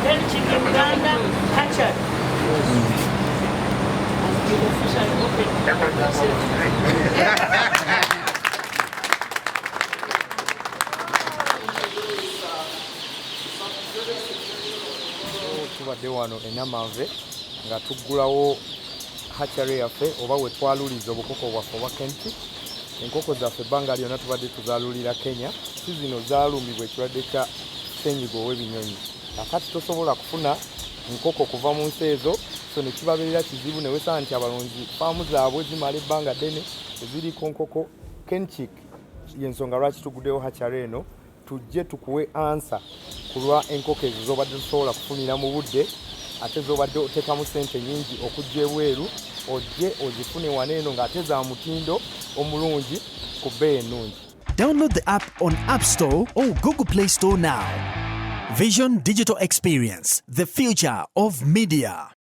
Kenchic Uganda Hatchery has been officially opened. Tubadde wano e Namanve nga tuggulawo hatchery yaffe oba we twaluliza obukoko bwaffe obwa Kenchic. Enkoko zaffe ebbanga lyonna tubadde tuzaalulira Kenya, si zino zaalumibwa ekirwadde kya ssenyiga ow'ebinyonyi. Kakati tosobola kufuna nkoko kuva mu nsi ezo, so ne kibabeerera kizibu ne wesanga nti abalunzi faamu zaabwe zimala ebbanga ddene teziriiko nkoko. Kenchic y'ensonga lwaki tuguddewo hatchery eno, tujje tukuwe answer ku lwa enkoko ezo z'obadde tosobola kufunira mu budde ate z'obadde oteekamu ssente nnyingi okujja ebweru, ojje ozifune wano eno ng'ate za mutindo omulungi ku bbeeyi ennungi. Download the app on App Store or Google Play Store now. Vision Digital Experience, the future of media.